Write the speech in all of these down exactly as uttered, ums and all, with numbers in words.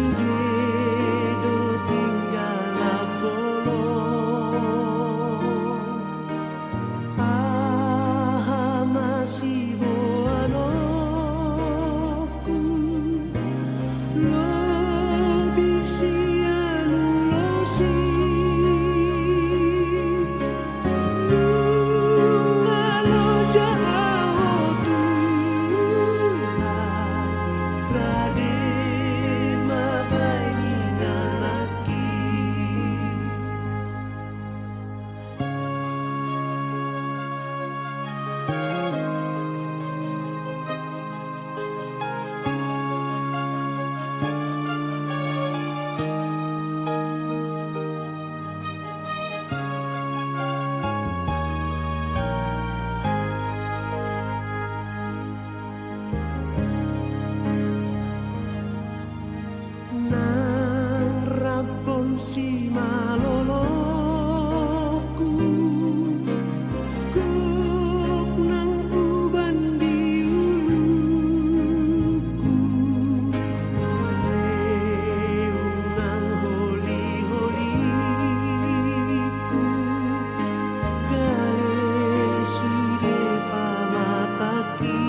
Sude do tinggal apolon. Aha ma siboanonku, lobi sian ulos i. Nunga loja au Tuhan, rade ma baen ingananki. Nang rap on simalolongku, gok nang uban di uluku, reung nang holiholiku, gale sude pamatangki.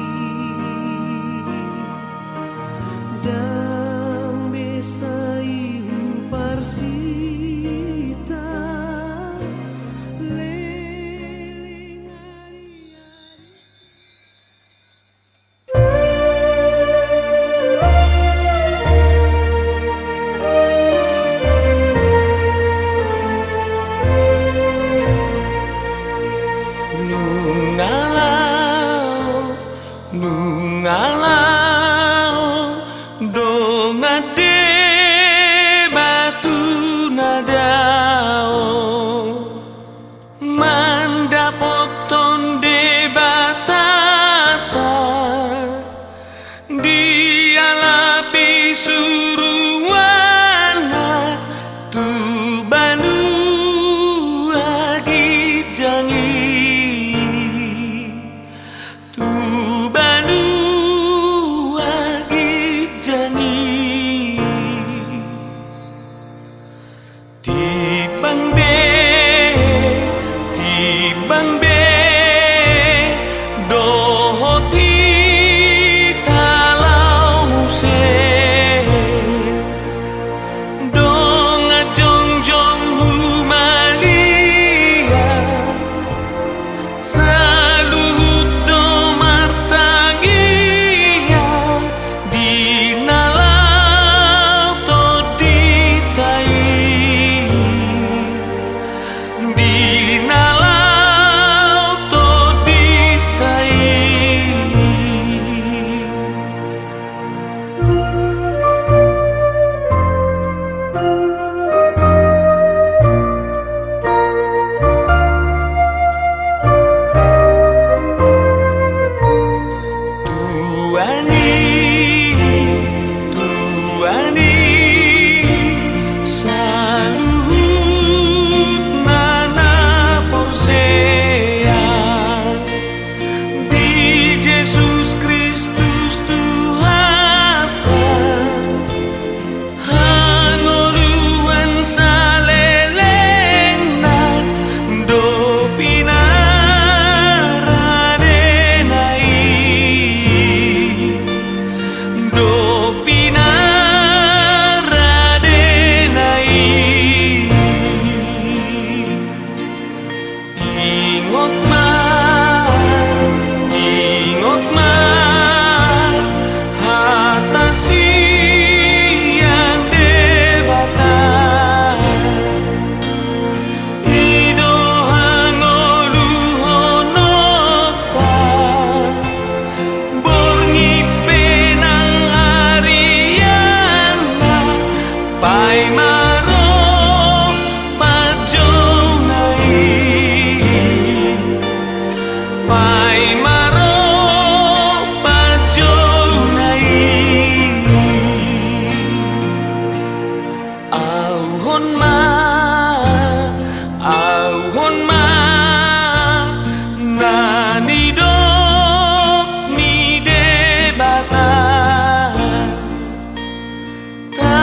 Ndang be sai huparsita leleng ari-ari. Nunga laho, nunga laho, dongan deba tu na dao, mandapothon Debatanta, dialapi suruanna tu banua ginjang i. Tu banua ginjang i. Timbang be, timbang be, dohot hita laho muse. Dongan jongjong humaliang, saluhut do martangiang, di na laho tondinta i, di na laho tondinta i. Tuhan i, Tuhan i, saluhutna na porsea di Jesus Kristus Tuhanta, hangoluan salelengna do pinarade na i, do pinarade na i. Ingot ma, ingot ma, hata sian Debata. I do hangoluhononta. Borngin pe nang arianna, paima ro panjouna i, paima ro panjouna i. Auhon ma, auhon ma, na nidok ni Debata. Ta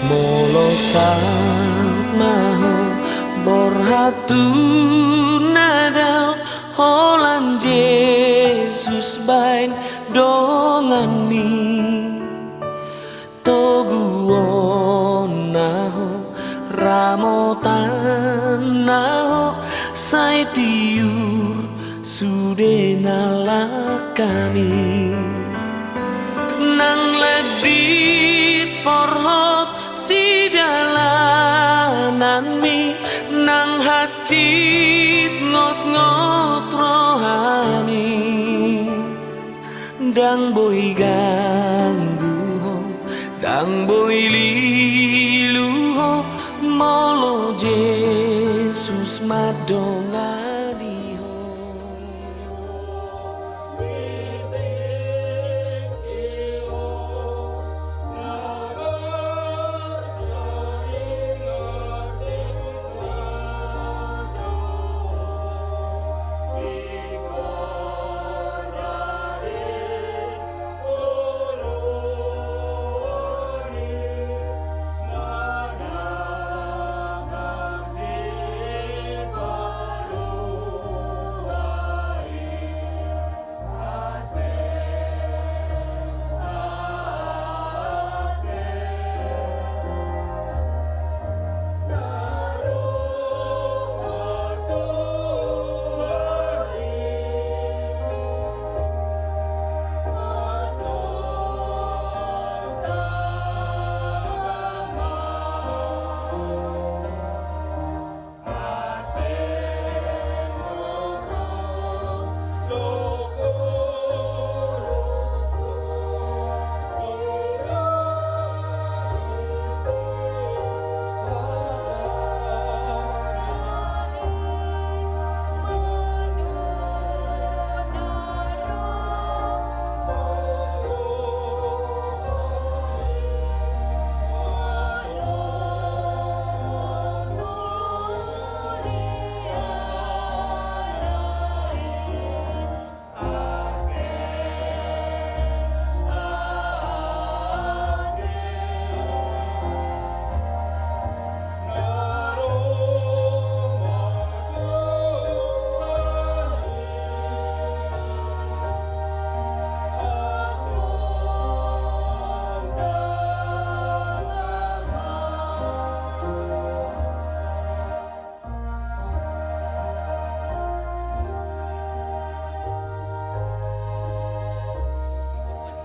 Molo saut ma ho borhat tu na dao, holan Jesus baen donganmi. Toguonna ho, ramotanna ho, sai tiur sude na langkami. Nang landit porhot sidalananmi, nang hansit ngotngot rohami. Ndang boi ganggu ho, ndang boi lilu ho, molo Jesus mandongani ho.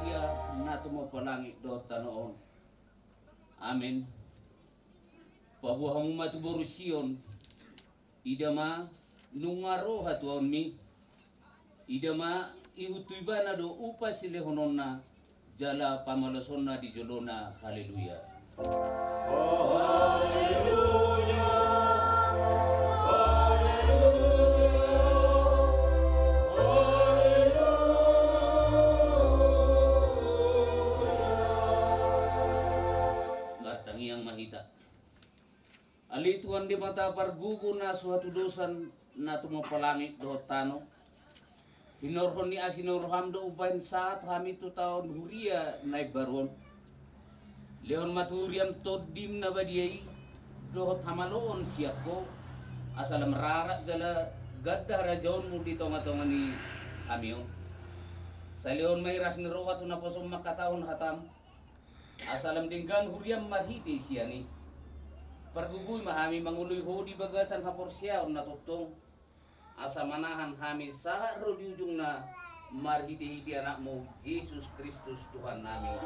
Ia na tumompa langit dohot tano on. Amen. Paboa hamu ma tu boru Sion. Ida ma, nunga ro hatuaonmi. Ida ma, ihut tu ibana do upa silehononna, jala pamolosonna di jolona. Haleluya. Haleluya. Haleluya. Haleluya. Martangiang ma hita. Ale Tuhan Debata pargogo na so hatudosan, na tumompa langit dohot tano. Hinorhon ni asi ni roham do umbahen sahat hami tu taon huria na imbaru on. Lehon ma tu huriam Tondim na badia i, dohot hamaloon sian Ho, asa lam rarat jala ganda harajaonmu di tongatonga ni hami on. Sai lehon ma i las ni roha tu naposom mangkatahon hatam, asa lam denggan huriam marhite sian i. Pargogoi ma hami mangoloi Ho di bagasan haporseaon na tongtong, asa manahan hami sahat ro di ujungna, marhitehite Anakmu Jesus Kristus Tuhannami.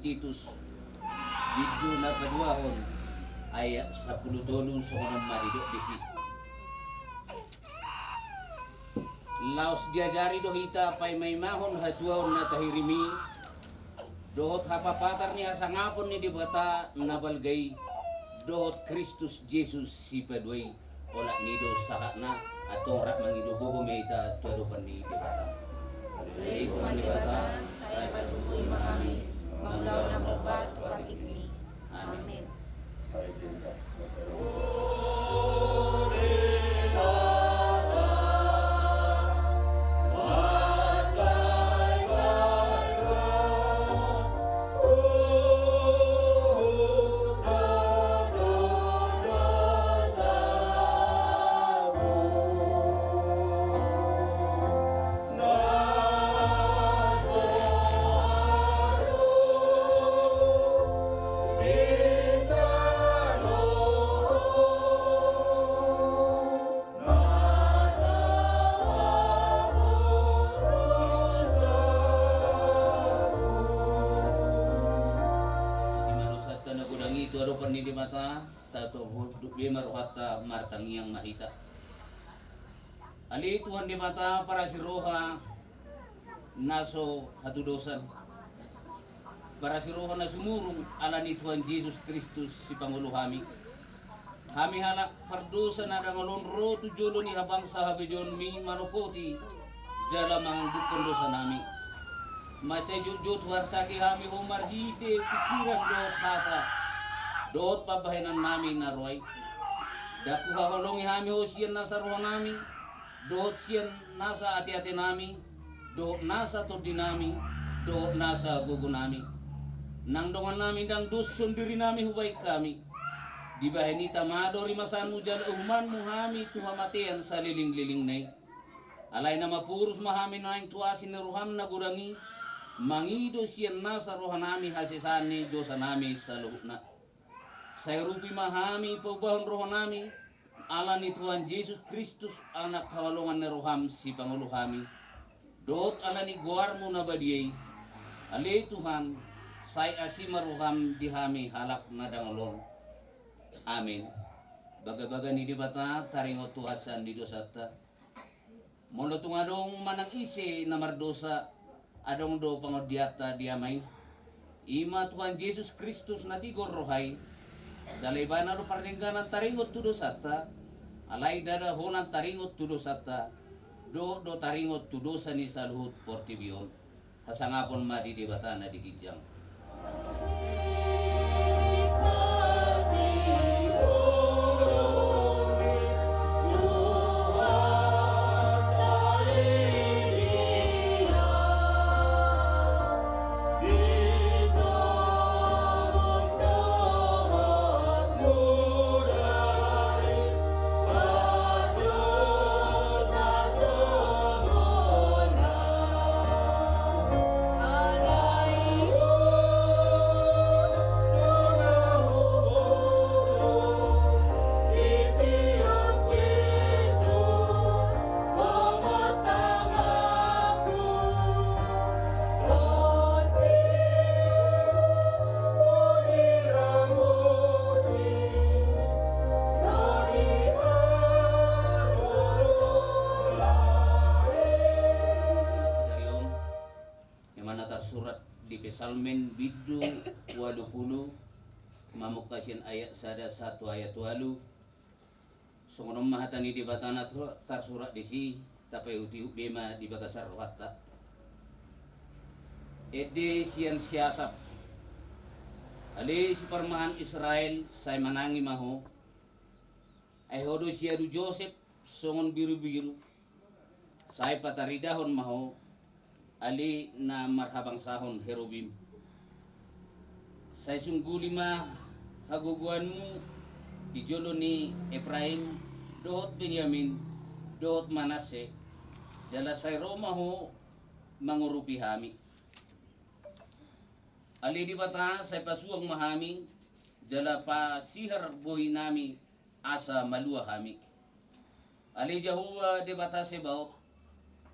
Titus, bindu na paduahon, ayat sampulu tolu, songon on ma didok disi. Laos diajari do hita paimaimahon hatuaon na tahirim i, dohot hapapatar ni hasangapon ni Debata na balga i, dohot Kristus Jesus Sipaduai. Olat ni i do sahatna, antong rap mangido gogo ma hita tu adopan ni Debata. Ale Tuhan Debata, sai patuduhon ma hami mangulahon na hombar tu partingkian i. Amin. Amin. Ima dosanta na godang i tu adopan ni Debata, tatohut be ma rohanta, martangiang ma hita. Ale Tuhan Debata parasi roha na so hatudosan, parasi roha na sumurung, ala ni Tuhan Jesus Kristus Sipangolu hami. Hami halak pardosa na dangol on ro tu jolo ni habangsa habejonmi manopoti jala manganggukon dosanami. Mansai jotjot huarsaki hami Ho marhite pikiran dohot hata dohot pambahenannami na roa i. Ndang huhaholongi hami Ho sian nasa rohanami, dohot sian nasa ateatenami, dohot nasa tondinami, dohot nasa gogonami. Nang dongannami ndang dos sondirinami hubahen hami. Dibahen i tama do rimasanmu jala uhumanmu hami tu hamatean salelenglelengna i. Alai na maporus ma hami nuaeng tu asi ni roham na godang i, mangido sian nasa rohanami hasesaan ni dosanami saluhutna. Sai urupi ma hami paubahon rohanami, ala ni Tuhan Jesus Kristus, Anak haholongan ni roham Sipangolu hami, dohot ala ni goarmu na badia i. Ale Tuhan, sai asi ma roham di hami halak na dangol on. Amin. Bagabaga ni Debata taringot tu hasesaan ni dosanta. Molo tung adong manang ise na mardosa, adong do pangondianta di Ama i, ima Tuhan Jesus Kristus na tigor roha i. Jala Ibana do pardengganan taringot tu dosanta, alai ndada holan taringot tu dosanta, dohot do taringot tu dosa ni saluhut portibi on. Hasangapon ma di Debata na di ginjang. Ima na tarsurat di Psalmen bindu ualu pulu, mamungka sian ayat sada sahat tu ayat ualu. Songon on ma hata ni Debata na tarsurat disi, tapaihutihut be ma di bagasan rohanta. Ende sian si Asap. Ale siparmahan Israel, sai manangi ma ho. Ai ho do siadu Josep songon birubiru. Sai pataridahon ma ho, ale na marhabangsahon herubim. Sai sungguli ma hagogoanmu di jolo ni Epraim, dohot Benyamin, dohot Manasse, jala sai ro ma ho mangurupi hami. Ale Debata, sai pasuang ma hami, jala pasihar bohinami, asa malua hami. Ale Jahowa Debata Sebaot,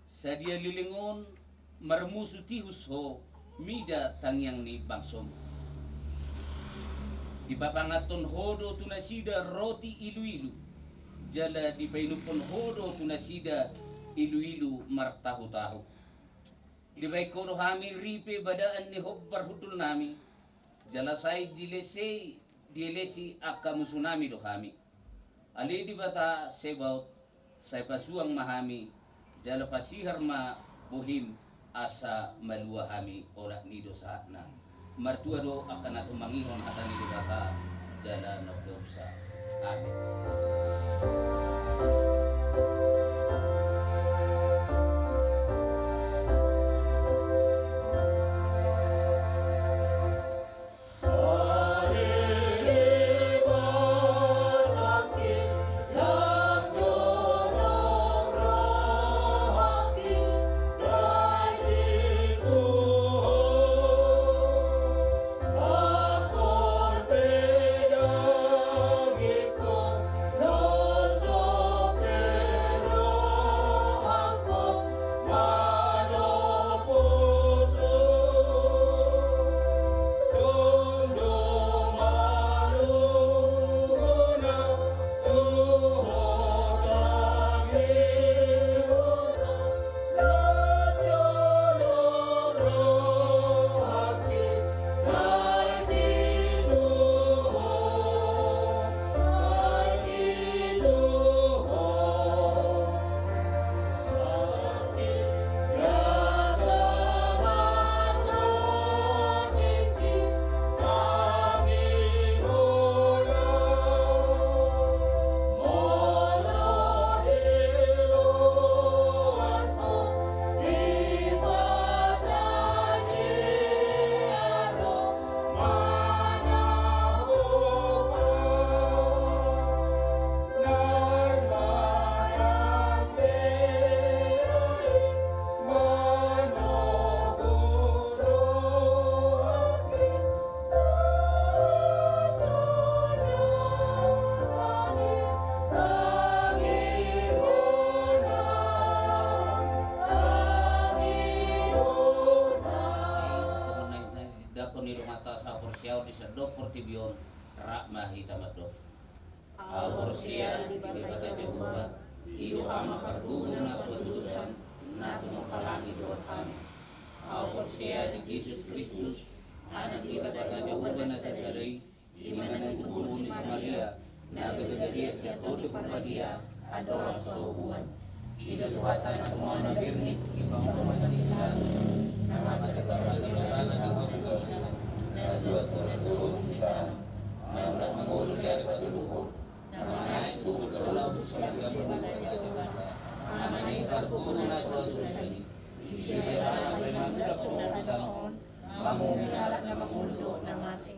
sadia leleng on marmusu tihus ho mida tangiang ni bangsomu. Dipapanganhon Ho do tu nasida roti iluilu, jala dipainumhon Ho do tu nasida iluilu martahutahu. Dibahen Ho do hami ripe badaan ni hombar hundulnami, jala sai dilesei, dielesi angka musunami do hami. Ale Debata Sebaot, sai pasuang ma hami, jala pasihar ma bohim, asa malua hami olat ni dosanami. Martua do angka na tumangihon hata ni Debata, jala na umpeopsa. Amin. Songon na nidokon ni Tuhanta, sai huporsea di sandok portibi on, rap ma hita mandok. Ahu porsea di Debata Jahowa, i do Ama parguru na so dosan, na tumompa langit dohot tano. Ahu porsea di Jesus Kristus, Anak ni Debata Jahowa na sasada i, i ma na tinampakna si Maria, na gabe gadis sian Tondi Parbadia, andorang so hubuan. I do Tuhanta na tumaon na birnit, i pangomo na di siatus, na mangkatepar di Ibana di husi dosa, na tuat turun di tano, na mulak mangolu di ari patoluhon, na manaek suhut do ulaon tu surga. Ama ni parguru na so dosan i, disi do Ibana pe mangulak suhut di tano on, manguhumi halak na mangolu dohot na mate.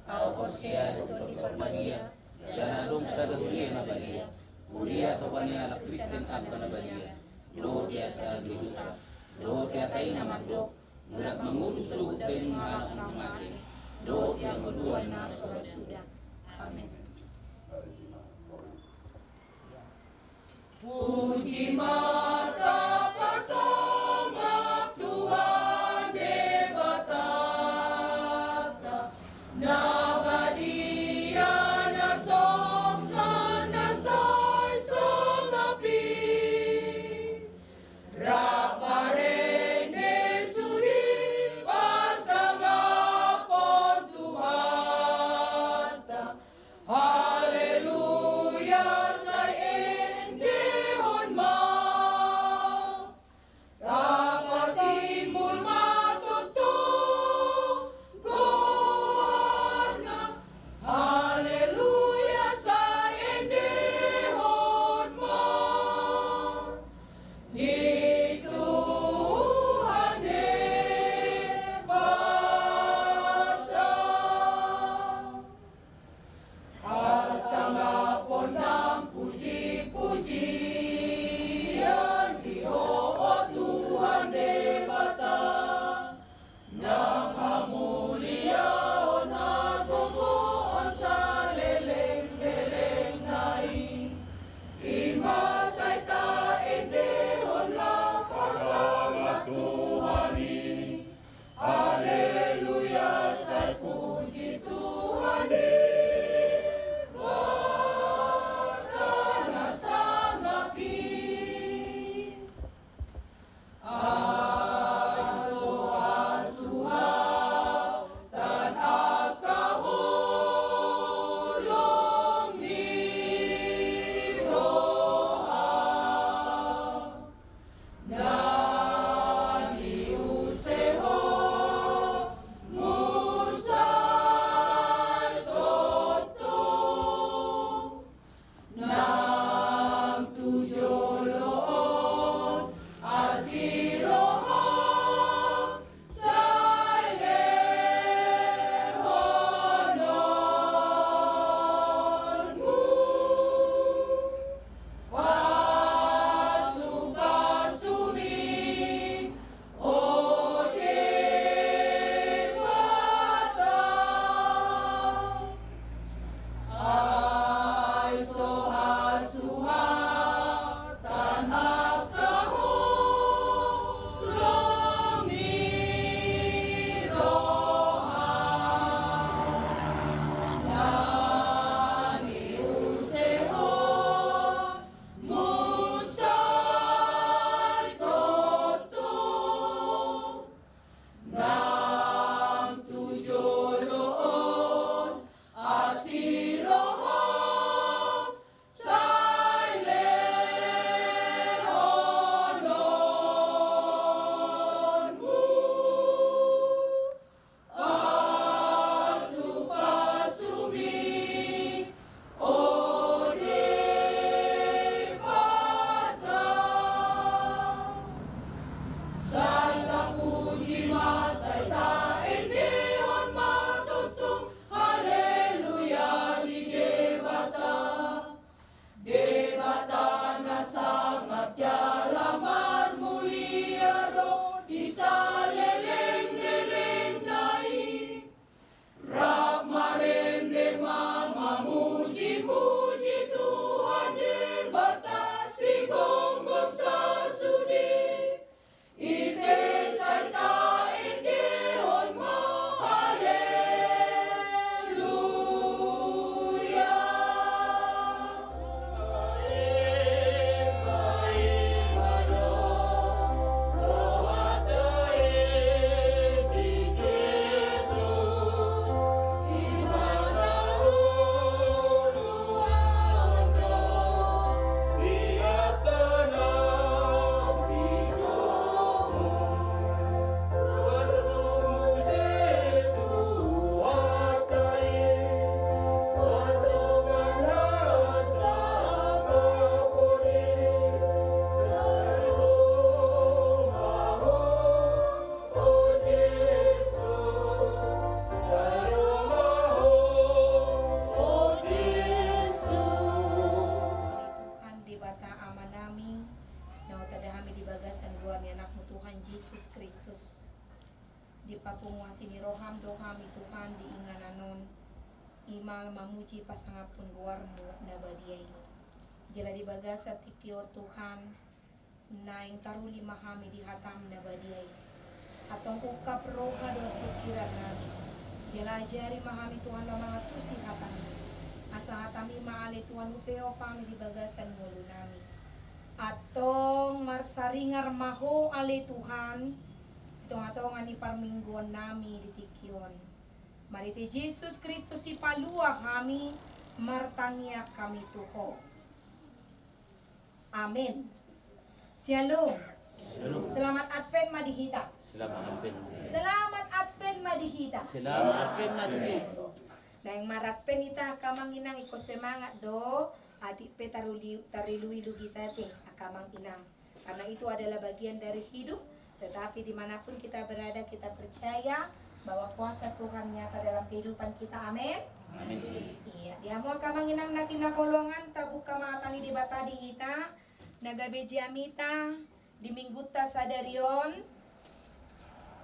Ahu porsea di Tondi Parbadia, jala adong sada huria na badia, huria topa ni halak Kristen angka na badia, dohot di hasahatan ni dosa, dohot di hata i na mandok, mulak mangolu suhut dainang ni halak na mate, dohot di hangoluan na so ra suda. Amen. Puji ma tapasonggop Tuhan Debatanta, na badia na songgop na sai songgop i. Rap marende sude pasangaphon Tuhanta. Haleluya, sai endehon ma. Tuhan, di inganan on, i ma mamuji pasangaphon goarmu na badia i. Jala di bagasan tingki on, Tuhan, naeng taruli ma hami di hatam na badia i. Antong ungkap roha dohot pingkiran nami. Jala ajari ma hami, Tuhan, na mangantusi hatam i. Asa hatam i ma, ale Tuhan, hupeop hami di bagasan ngolu nami. Antong marsaringar ma Ho, ale Tuhan, di tongatonga ni parmingguon nami di tingki on. Marhite Jesus Kristus, Sipalua hami, martangiang hami tu Ho. Amen. Syalom. Selamat Advent ma di hita. Selamat Advent. Selamat Advent ma di hita. Selamat Advent ma di hita. Naeng mar-Advent hita, angka amang inang, ingkon semangat do. Atik pe tarilu-, tariluilu hita ate, angka amang inang. Karena itu adalah bagian dari hidup, tetapi dimanapun kita berada, kita percaya bahwa kuasa Tuhan nyata dalam kehidupan kita. Amin. Amin. Iya, di hamu angka amang inang na hinaholongan, tabuka ma hata ni Debata di hita, na gabe jamita di Minggunta sadari on,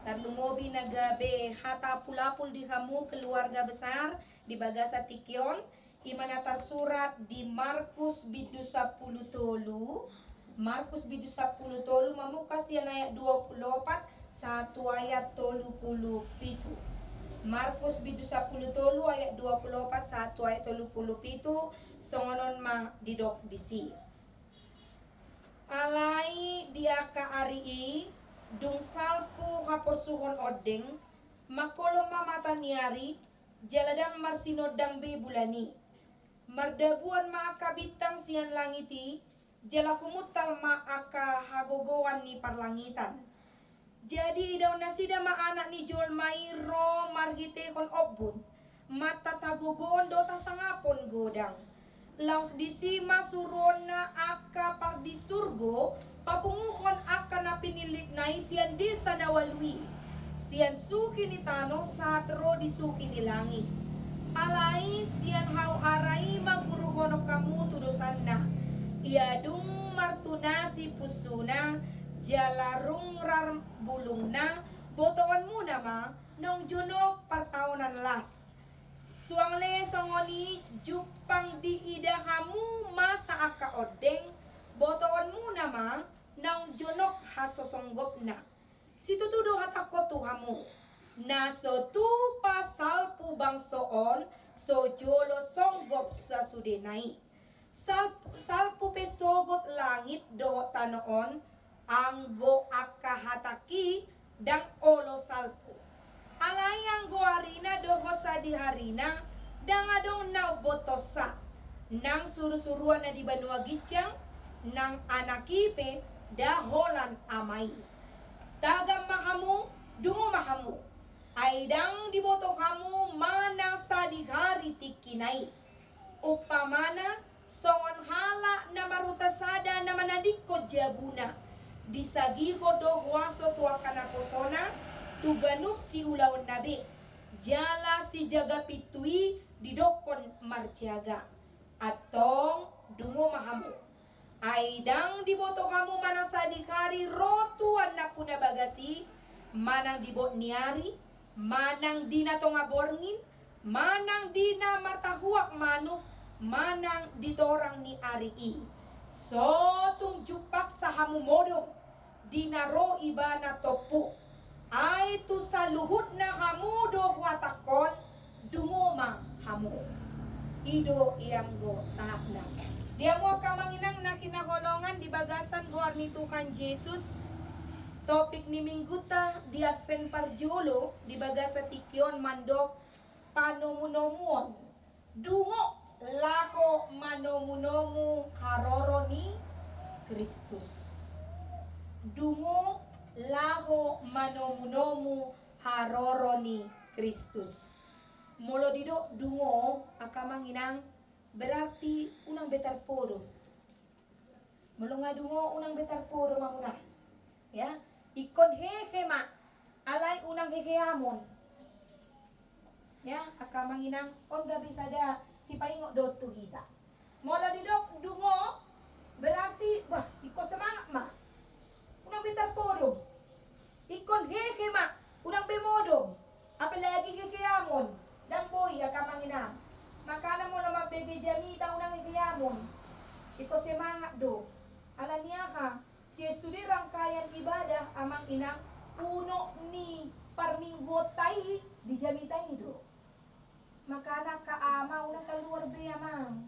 tarlumobi na gabe hata apulapul di hamu keluarga besar di bagasan tingki on, i ma na tarsurat di Markus bindu sampulu tolu, Markus bindu sampulu tolu, mamungka sian ayat dua pulu opat sahat tu ayat tolu pulu pitu. Markus bindu sampulu tolu ayat dua pulu opat sahat tu ayat tolu pulu pitu, songon on ma didok disi. Alai di angka ari i, dung salpu haporsuhon ondeng, mangkolom ma mata ni ari, jala ndang marsinondang be bulan i. Mardabuan ma angka bintang sian langit i, jala humuntal ma angka hagogoon ni parlangitan. Jadi idaon nasida ma Anak ni jolma i ro marhitehon ombun, mantat hagogoon dohot hasangapon godang. Laos disi ma suruonna angka pardisurgo papunguhon angka na pinillitna i sian desa na ualu i, sian suhi ni tano sahat ro di suhi ni langit. Alai sian hau ara i ma guruhonon hamu tu dosanna. Ia dung martunasi punsuna, jala rungrar bulungna, botoonmuna ma naung jonok partaonan las. Suang le songon i, jumpang diida hamu masa angka ondeng, botoonmuna ma naung jonok hasosonggopna. Situtu do hatangkon tu hamu, na so tupa salpu bangso on so jolo songgop sasudena i. Salp-, salpu pe sogot langit dohot tano on, anggo angka hatangki ndang olo salpu. Alai anggo arina dohot sadiharina ndang adong na umbontonsa, nang surusuruan na di banua ginjang, nang anak i pe nda holan ama i. Tagam ma hamu, dungo ma hamu. Ai ndang diboto hamu manang sadihari tingkina i. Umpamana, songon halak na marhuta sada na manadingkon jabuna, disagihon do huaso tu angka naposona, tu ganup siulaonna be, jala sijaga pintu i didokkon marjaga. Antong, dungo ma hamu. Ai ndang diboto hamu manang sadihari ro Tuhan Nangku na Bagas i, manang di bot ni ari, manang di na tonga borngin, manang di na martahuak manuk, manang di torang ni ari i. So tung jumpangsa hamu modom, di na ro Ibana tompu. Ai tu saluhutna hamu do huhatangkon, dungo ma hamu. I do i anggo sahatna. Di hamu angka amang inang na hinaholongan di bagasan goar ni Tuhan Jesus, topik ni minggunta di Advent parjolo di bagasan tingki on mandok panomunomuon. Dungo laho manomunomu haroro ni Kristus. Dungo laho manomunomu haroro ni Kristus. Molo didok dungo, angka amang inang, berarti unang be tarpodo. Molo nga dungo, unang be tarpodo ma muna. Ya, ingkon hehe ma, alai unang heheamon. Ya, angka amang inang, on gabe sada sipaingot do tu hita. Molo didok dungo, berarti, wah, ingkon semangat ma. Unang be tarpodo. Ingkon hehe ma, unang be modom. Apalagi hehe Ingkon semangat do. Alani aha? Sian sude rangkaian ibadah, amang inang, unok ni parmingguonta i di jamita i do. Makana angka ama, unang kaluar be, amang.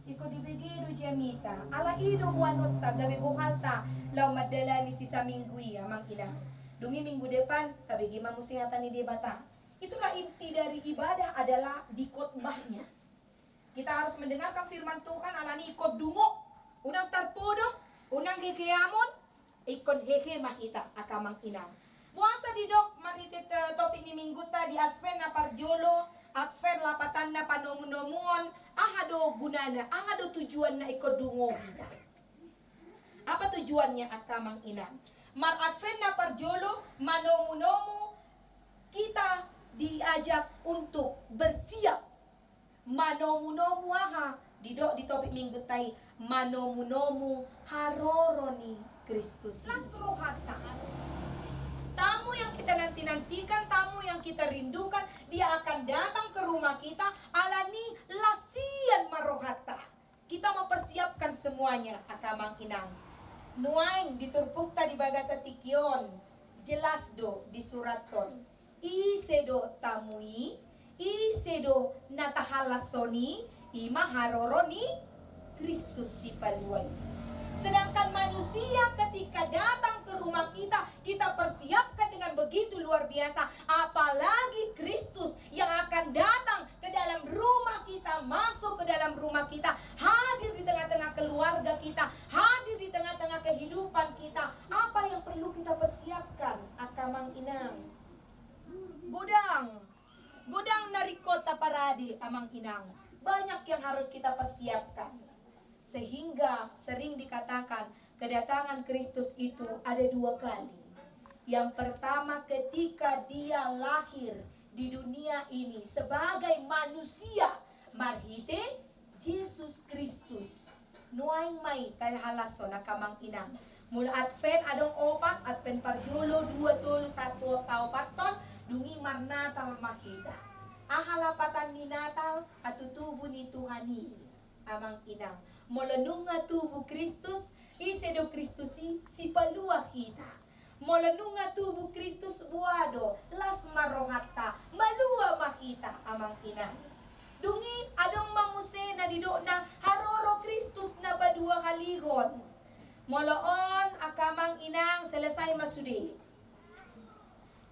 Ingkon dibege do jamita. Ala i do boanonta gabe bohalta laho mandalani sisaminggu i, amang inang. Dung i minggu depan tabege ma muse hata ni Debata. Itulah inti dari ibadah adalah di khotbahnya. Kita harus mendengarkan firman Tuhan, alani ingkon dungo, unang tarpodom, unang heheamon, ingkon hehe ma hita, angka amang inang. Boasa didok marhite, eh, topik ni minggunta di Advent na parjolo, Advent lapatanna panomunomuon, aha do gunana, aha do tujuanna ingkon dungo hita? Apa tujuannya, angka amang inang? Mar-Advent na parjolo, manomunomu, kita diajak untuk bersiap. Manomunomu aha? Didok di topik minggunta i, manomunomu haroro ni Kristus i. Las rohanta. Tamu yang kita nanti-nantikan, tamu yang kita rindukan, dia akan datang ke rumah kita, alani las sian ma rohanta. Kita mempersiapkan semuanya, angka amang inang. Nuaeng di turpukta di bagasan tingki on, jelas do disurathon. Ise do tamu i, ise do na tahallashon i, i ma haroro ni Kristus Sipalua i. Sedangkan manusia ketika datang ke rumah kita, kita persiapkan dengan begitu luar biasa, apalagi Kristus yang akan datang ke dalam rumah kita, masuk ke dalam rumah kita, hadir di tengah-tengah keluarga kita, hadir di tengah-tengah kehidupan kita. Apa yang perlu kita persiapkan, angka amang inang? Godang, godang na ringkot taparade, amang inang. Banyak yang harus kita persiapkan. Sehingga sering dikatakan, kedatangan Kristus itu ada dua kali. Yang pertama, ketika Dia lahir di dunia ini sebagai manusia, marhite Jesus Kristus. Nuaeng ma i tahallashon, angka amang inang. Molo Advent adong opat, Advent parjolo, dua, tolu, sahat tu paopathon, dung i marnatal ma hita. Aha lapatan ni Natal? Hatutubu ni Tuhan i. Amang inang, molo nunga tubu Kristus, ise do Kristus i? Sipalua hita. Molo nunga tubu Kristus, boha do? Las ma rohanta, malua ma hita, amang inang. Dung i adong ma muse na didokna haroro Kristus na paduahalihon. Molo on, angka amang inang, selesai ma sude.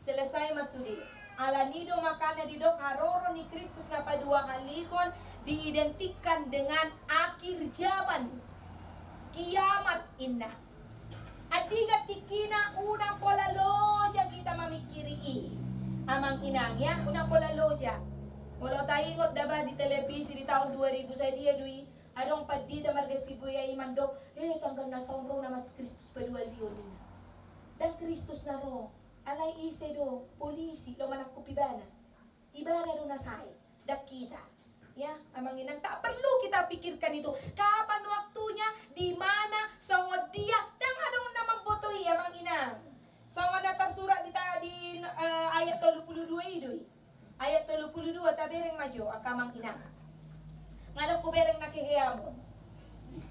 Selesai ma sude. Alani do makana didok haroro ni Kristus na paduahalihon diidentikan dengan akhir zaman. Kiamat, inna. Andigan tingkina, unang pola loja hita mamingkiri i. Amang inang, ya, unang pola loja. Molo taingot daba di televisi di taon dua ribu sadia do i, adong pandita marga Sibuea i mandok, eh, tanggal na saon ro nama Kristus paduahalihon, inna. Ndang Kristus na ro. Alai ise do? Polisi, laho manangkup ibana. Ibana do na sae, ndang hita. Ya, amang inang, tak perlu kita pikirkan itu. Kapan waktunya, di mana, songon dia, ndang adong na mamboto i, amang inang. Songon na tarsurat di ta-, di, eh, ayat tolu pulu dua i do i. Ayat tolu pulu dua, tabereng ma jo, angka amang inang. Nga adong hubereng na heheamon.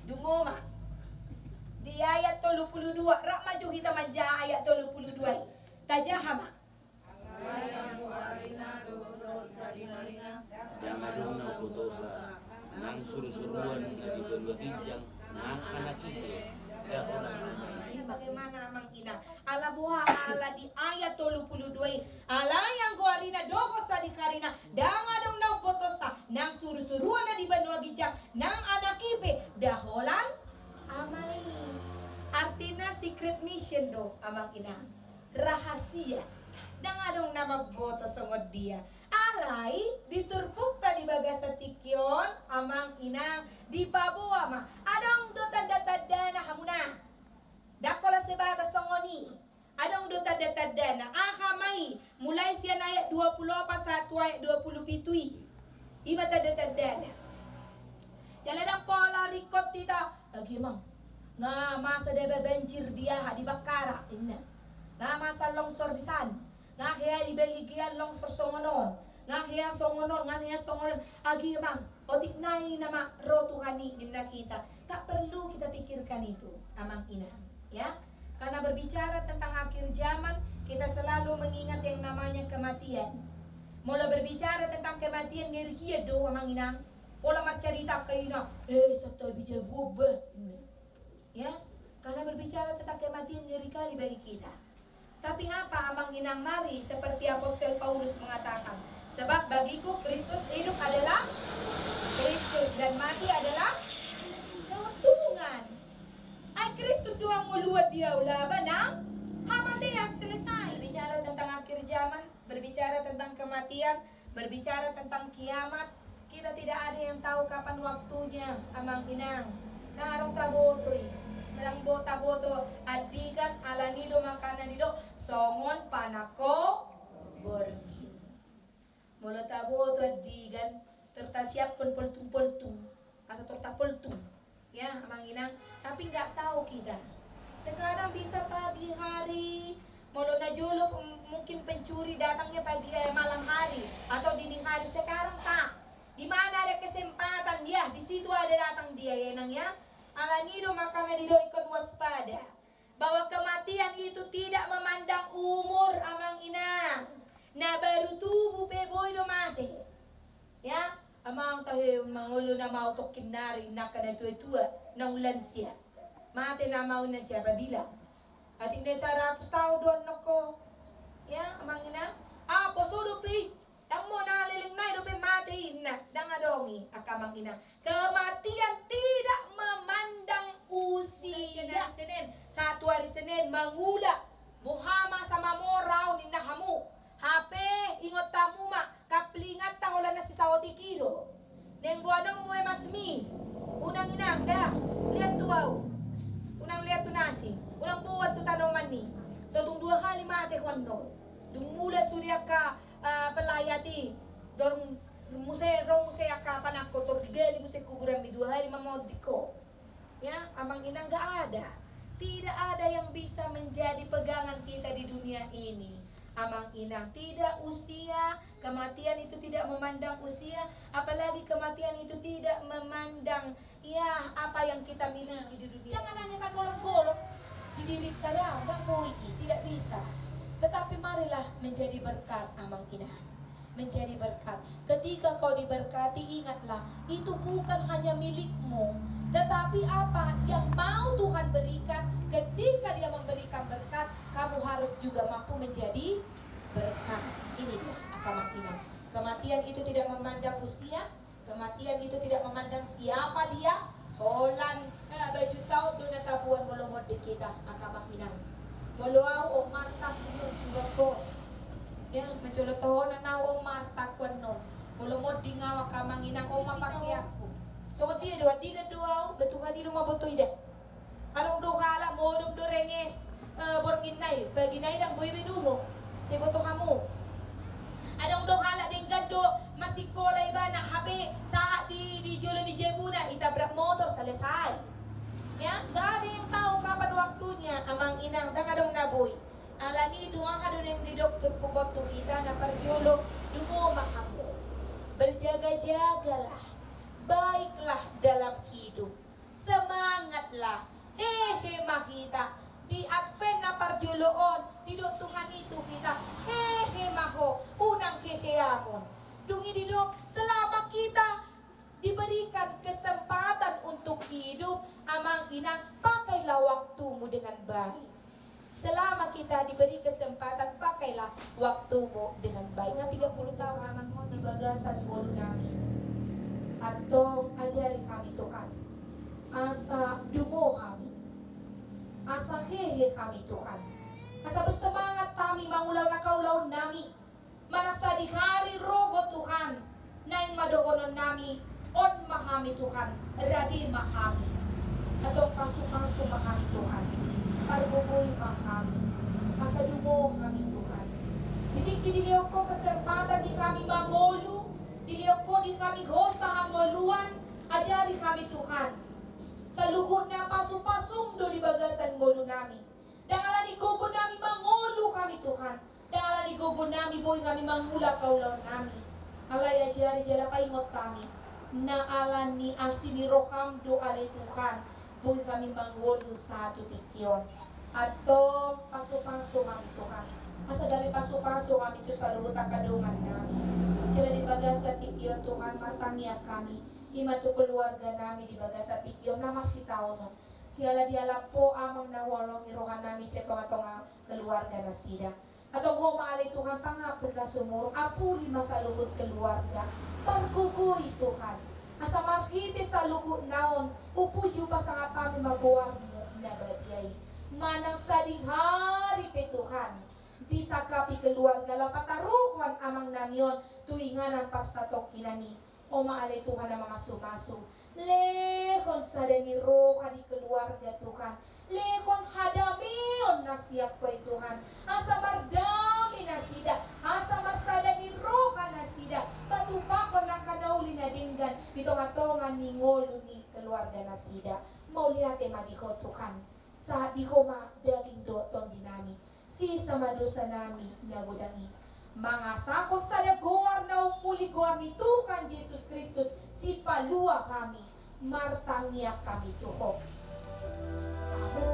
Dungo ma. Di ayat tolu pulu dua, rap ma jo hita manjaha ayat tolu pulu dua i. Tajaha ma. Alai anggo arina dohot sadihari na, ndang adong na hubotosa, nang surusuruan na di banua ginjang, nang anak i pe, daholan Ama i. Ini bagaimana, amang inang? Ala boha? Ala di ayat tolu pulu dua i. Alai anggo arina dohot sadihari na, ndang adong na hubotosa, nang surusuruan na di banua ginjang, nang anak i pe, daholan Ama i. Artina secret mission do, amang inang. Rahasia. Ndang adong na mamboto songon dia. Alai di turpukta di bagasan tingki on, amang inang, dipaboa ma. Adong do tanda-tandana, hamuna. Ndang holan sebatas songon i. Adong do tanda-tandana. Aha ma i? Mulai sian ayat dua pulu opat sahat tu ayat dua pulu pitu i. I ma tanda-tandana. Jala ndang pola ringkot hita, age, amang, nga masa daba banjir di aha, di Bakkara, inna. Nga masa longsor di san. Nga hea di Baligian longsor songon on. Nga hea songon on, nga songon on. Agi, Amang, otik nai nama ro Tuhan i, ninna hita. Tak perlu kita pikirkan itu, Amang Inang. Ya, karena berbicara tentang akhir zaman, kita selalu mengingat yang namanya kematian. Molo berbicara tentang kematian, ngeri hian do, Amang Inang. Pola marcarita angka ina, eh, santabi jabu ba. Ya, karena berbicara tentang kematian ngeri kali bagi kita. Tapi apa, Amang Inang, mari seperti Apostel Paulus mengatakan, sebab bagiku Kristus hidup adalah Kristus dan mati adalah keuntungan. Ai Kristus do anggo luat di au, laba nang hamatean, selesai. Bicara tentang akhir zaman, berbicara tentang kematian, berbicara tentang kiamat, kita tidak ada yang tahu kapan waktunya, Amang Inang. Ndang adong taboto i, ndang bo taboto andigan, alani do makana didok songon panangko borngin. Molo taboto andigan, tor tasiaphon poltung-poltung, asa tor tapoltung. Ya, Amang Inang, tapi nggak tahu kita. Terkadang bisa pagi hari, molo na jolo, m-, mungkin pencuri datangnya pagi, eh, malam hari atau dini hari. Sekarang tak. Di mana ada kesempatan, ya, di situ ada datang dia, ya, Inang, ya. Alani do makana didok ingkon waspada bahwa kematian itu tidak memandang umur, Amang Inang. Na baru tubuh pe boi do mate. Ya, amang, tahe mangolu nama au tongkin nari, nangka na tua-tua, na ulaon sia. Mate nama au na siapa bilang. Atik na saratus taon do annon ho. Ya, Amang Inang. Ah, poso dope i. Ndang mo na leleng nai dope mate i, ninna. Ndang adong i, angka Amang Inang. Kematian tidak memandang usia. Senen, Senen. Satu hari Senen, mangula. Boha ma sama mora au, ninna hamu. Hape ingot hamu ma, kaplinganta holan na sisaotik i do. Naeng boanonmu e masmi. Unang, Inang, da. Liat tu au. Unang liat tu nasi. Unang boan tu tanoman i. So tung dua hali mate ho annon. Dung mula sude angka, eh, pelayat i. Dung muse, ro muse angka panangko, tor digali muse kuburanmi, dua hali ma monding ho. Ya, Amang Inang, nggak ada. Tidak ada yang bisa menjadi pegangan kita di dunia ini. Amang Inang, tidak usia, kematian itu tidak memandang usia, apalagi kematian itu tidak memandang, ya, apa yang kita miliki di dunia. Jangan hanya tagolong-golong di dirinta, ndang boi i, tidak bisa. Tetapi marilah menjadi berkat, Amang Inang. Menjadi berkat. Ketika kau diberkati, ingatlah, itu bukan hanya milikmu, tetapi apa yang mau Tuhan berikan, ketika Dia memberikan berkat, kamu harus juga mampu menjadi berkat. Ini dia, angka Amang Inang. Kematian itu tidak memandang usia, kematian itu tidak memandang siapa dia, holan, eh, baju taon do na taboan molo monding hita, angka Amang Inang. Molo au on martak, on jubahon. Ya, manjolo tohonan au on martak ho annon. Molo monding au, angka Amang Inang, on ma pakeanku. Songon dia do, andigan do au, ba Tuhan i do mamboto i da. Adong do halak modom do renges, eh, borngin nai, pagi nai ndang boi be nuhor. Sai boto hamu. Adong do halak denggan do masikola ibana, hape sahat di, di jolo ni jabuna, itabrak motor, selesai. Ya, nggak ada yang tahu kapan waktunya, Amang Inang, ndang adong na boi. Alani dung aha do naeng didok turpuk on tu hita, na parjolo, dungo ma hamu. Berjaga-jagalah, baiklah dalam hidup. Semangatlah, hehe ma hita. Di Advent na parjolo on, didok Tuhan i tu hita, hehe ma ho, unang heheamon. Dung i didok, selama kita diberikan kesempatan untuk hidup, Amang Inang, pakailah waktumu dengan baik. Selama kita diberi kesempatan, pakailah waktumu dengan baik. Nga piga pulu taon, Amang, on di bagasan ngolu nami. Antong ajari hami, Tuhan, asa dungo hami, asa hehe hami, Tuhan, asa bersemangat hami mangula na haulaon nami. Manang sadihari ro Ho, Tuhan, naeng ma dohonon nami, on ma hami, Tuhan, rade ma hami. Antong pasu-pasu ma hami, Tuhan, pargogoi ma hami, asa dungo hami, Tuhan. Di tingki dilehon Ho kesempatan di hami mangolu, dilehon Ho di hami hosa hangoluan, ajari hami, Tuhan. Saluhutna pasu-pasum do di bagasan ngolu nami. Ndang alani gogo nami mangolu hami, Tuhan. Ndang alani gogo nami boi hami mangula haulaon nami. Ala jari jala paingot hami, na ala ni asi ni roham do ale Tuhan, boi hami mangolu sahat tu tingki on. Antong pasupasu hami Tuhan, asa gabe pasupasu hami tu saluhut angka dongan nami. Jala di bagasan tingki on Tuhan, martangiang hami, ima tu keluarga nami di bagasan tingki on na marsitaonon. Siala dialap Ho amang na huoloi roha nami sian tonga-tonga keluarga nasida. Antong Ho ma ale Tuhan pangapul na sumurung, ampuli ma saluhut keluarga. Pargogoi Tuhan, asa marhite saluhutna on, hupuji hupasangap hami ma goarmu na badia i. Manang sadihari pe Tuhan, disangkapi keluarga laho pataruhon amang nami on tu inganan parsatongkinan i. Ho ma ale Tuhan na mamasumasu, lehon sada ni roha di keluarga Tuhan, lehon hadameon na sian Ho i Tuhan, asa mardame nasida, asa marsada ni roha nasida, patupahon angka na uli na denggan di tonga-tonga ni ngolu ni keluarga nasida. Mauliate ma di Ho Tuhan. Sahat di Ho ma daging dohot tondi nami, sesa ma dosa nami na godang i. Mangasahon sada goar na ummuli, goar ni Tuhan Jesus Kristus, Sipalua hami, martangiang hami tu Ho. Amen.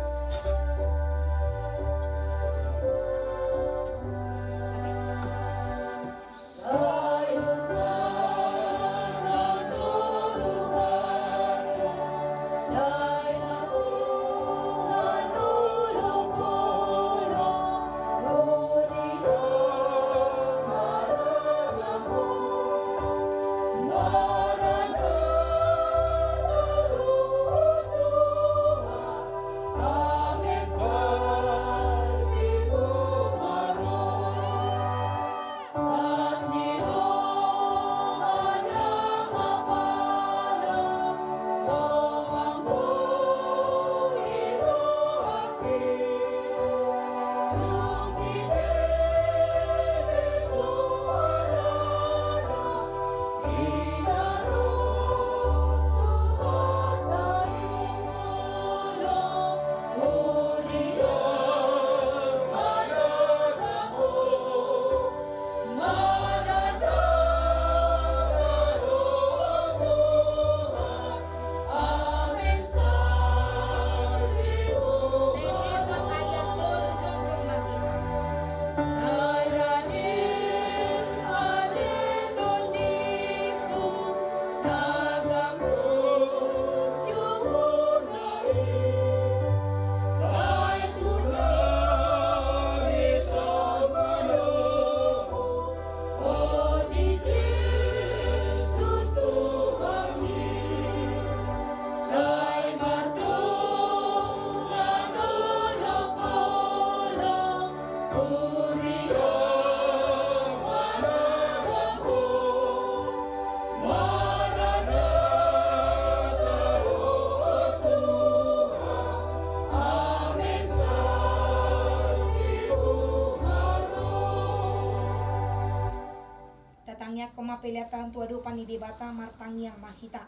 Tatangiangkon ma pelean ta tu adopan ni Debata, martangiang ma hita.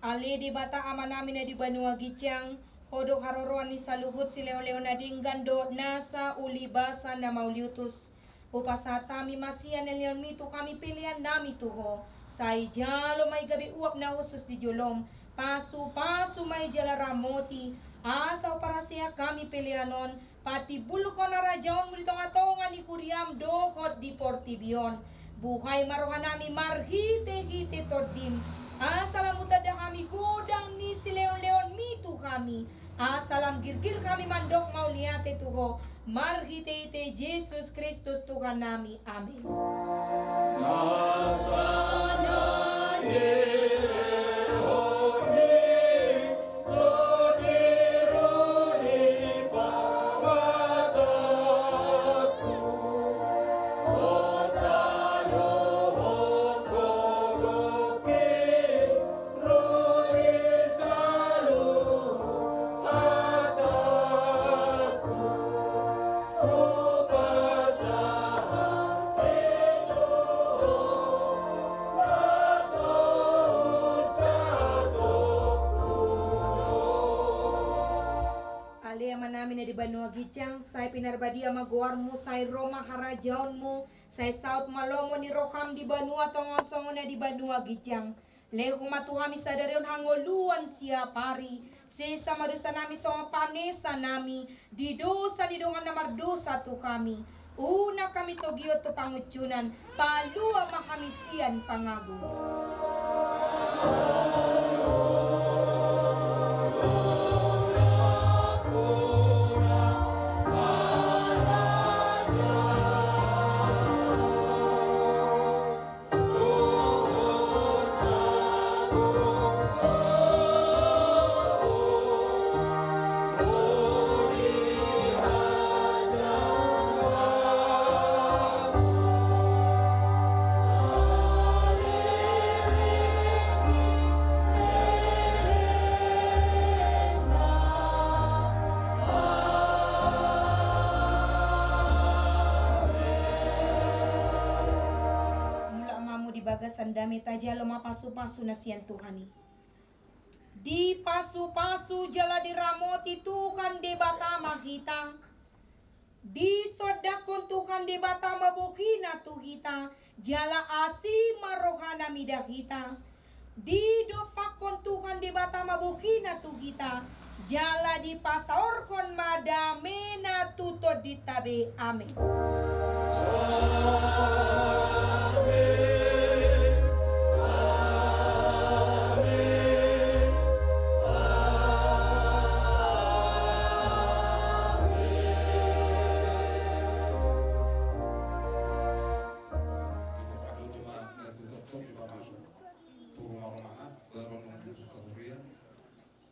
Ale Debata Amanami na di banua ginjang, Ho do haroroan ni saluhut silehonlehon na denggan dohot nasa uli basa na mauliutus. Hupasahat hami ma sian lehonmi tu hami pelean nami tu Ho. Sai jalo ma i gabe uap na hushus di jolom. Pasupasu ma i jala ramoti, asa huparasehon hami pelean on patimbulhon harajaonmu di tongatonga ni huriam dohot di portibi on. Buhai ma rohanami marhitehite tondim, asa lam hutanda hami godang ni silehonlehonmi tu hami, asa lam girgir hami mandok mauliate tu Ho marhitehite Jesus Kristus Tuhannami. Amen. Ale Amanami na di banua ginjang, sai pinarbadia ma goarmu, sai ro ma harajaonmu, Sai saut ma lomo ni roham di banua tonga on songon na di banua ginjang. Lehon ma tu hami sadari on hangoluan siapari. Sesa ma dosanami songon panesanami di dosa ni dongan na mardosa tu hami. Unang hami togihon tu pangunjunan, palua ma hami sian pangago. Mulak ma hamu di bagasan dame, tajalo ma pasupasu na sian Tuhan i. Dipasupasu jala diramoti Tuhan Debata ma hita. Disondangkon Tuhan Debata ma bohina tu hita, jala asi ma rohana mida hita. Didompakkon Tuhan Debata ma bohina tu hita, jala dipasaorhon ma damena tu tondinta be. Amen.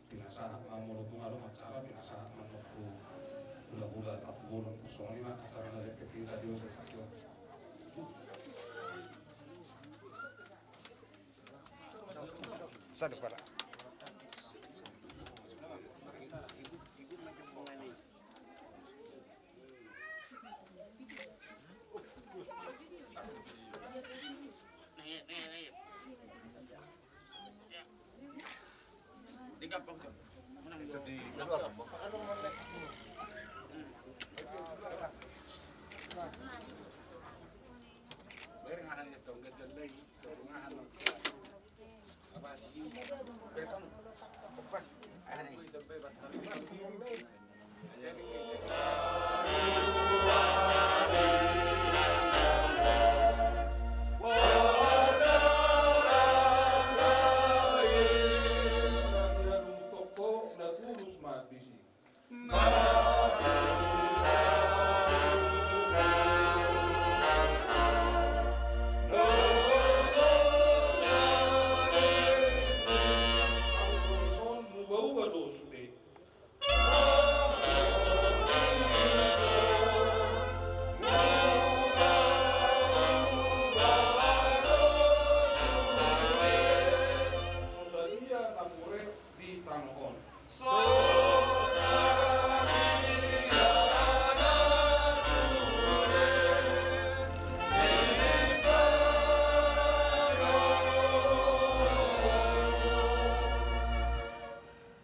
Pinasahat ma molo tung adong acara, pinasahat ma molo tu hulahula, tapubolon, songon i ma acara na dengke hita di usaha sakio. Sadu pala. Di gampang, Cok. Itu di keluar, Bang. Beri ngaran itu, nggak jelas. Beri ngaran. Apa sih? Beri kamu. Pas. Ah, nih.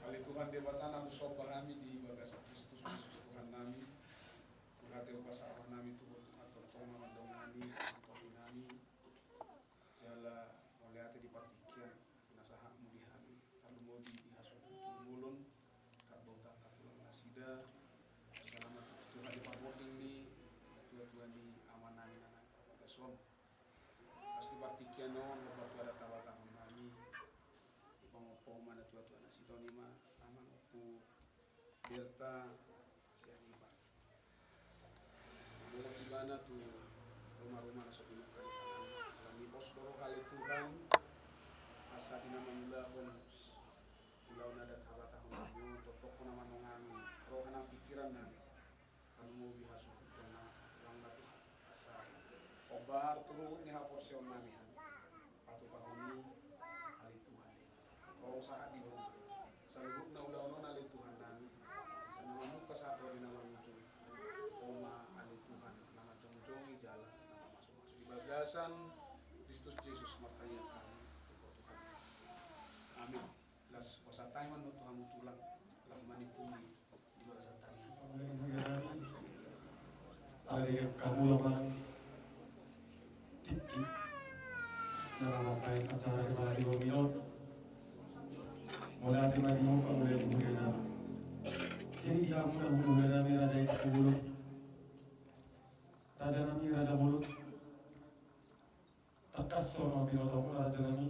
Ale Tuhan Debata na husomba hami di bagasan Kristus Jesus Tuhan nami, mauliate hupasahat roha nami tu Ho Tuhan, tongtong ma mandongani, mandongani nami, jala mauliate di partingkian pinasahatmu di hami, tarlumobi di hasuhuton mulak, rap dohot angka tulang nasida, jala ma tu Tuhan di parbonding ni natuatua ni ama nami na naeng bagas on. Pas di partingkian on, hombar tu adat habatahon nami, pangompo ma natuatua nasida on, i ma amang Ompu Berta sian Ibar. Molo ibana tu rumaruma na so pinungka ni tangan, alani pos do roha ale Tuhan, asa di na mangulahon ulaon adat habatahon nami on, tongtong Ho na manongangi roha nang pingkiran nami. Tarlumobi hasuhutonna, unang ma Tuhan, asa hombar tu ruhut ni haporseaon nami hami. Patupahon i ale Tuhan. Ro sahat di Ho ma saluhutna ulaon on ale Tuhan nami. Sai na mamungka sahat ro di na mangujungi. Ho ma ale Tuhan na manjongjongi jala na mamasumasu. Di bagasan Kristus Jesus martangiang hami tu Ho Tuhan. Amin. Las hupasahat hami ma on tu hamu tulang, laho manimpuli di bagasan tangiang. Ade, hamu ma. Mauliate ma di ho pangula ni hulahula nami. Jadi di hamu na hulahula nami, raja i Tampubolon, raja nami, raja bolon. Tangkas songon binoto muna, raja nami,